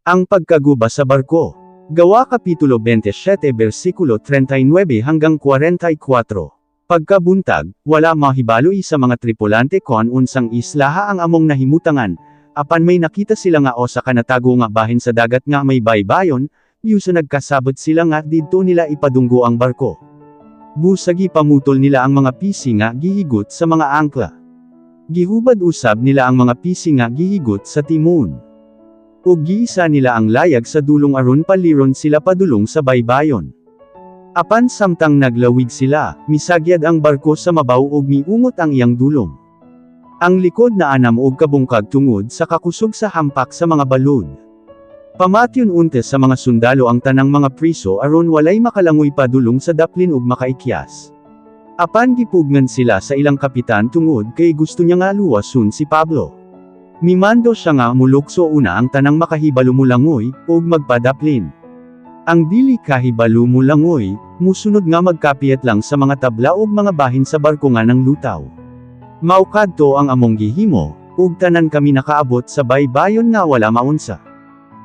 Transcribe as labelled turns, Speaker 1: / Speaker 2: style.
Speaker 1: Ang pagkaguba sa barko. Gawa Kapitulo 27 versikulo 39 hanggang 44. Pagkabuntag, wala mahibaloy sa mga tripulante kon unsang islaha ang among nahimutangan, apan may nakita sila nga usa ka natago nga bahin sa dagat nga may baybayon, busa nagkasabot sila nga didto nila ipadunggo ang barko. Busa gipamutol nila ang mga pisi nga gihigot sa mga angkla. Gihubad usab nila ang mga pisi nga gihigot sa timon. Ug giisa nila ang layag sa dulong aron paliron sila padulong sa baybayon. Apan samtang naglawig sila, misagyad ang barko sa mabaw ug miungot ang iyang dulong. Ang likod naanam og kabungkag tungod sa kakusog sa hampak sa mga balud. Pamatyon unta sa mga sundalo ang tanang mga priso aron walay makalangoy padulong sa daplin ug makaikyas. Apan gipugngan sila sa ilang kapitan tungod kay gusto niya nga luwason si Pablo. Mimando siya nga mulukso una ang tanang makahibalo mulangoy, ug magpadaplin. Ang dili kahibalo mulangoy, musunod nga magkapiyat lang sa mga tabla ug mga bahin sa barko nga nanglutaw. Mao kadto ang among gihimo, ug tanan kami nakaabot sa baybayon nga wala maunsa.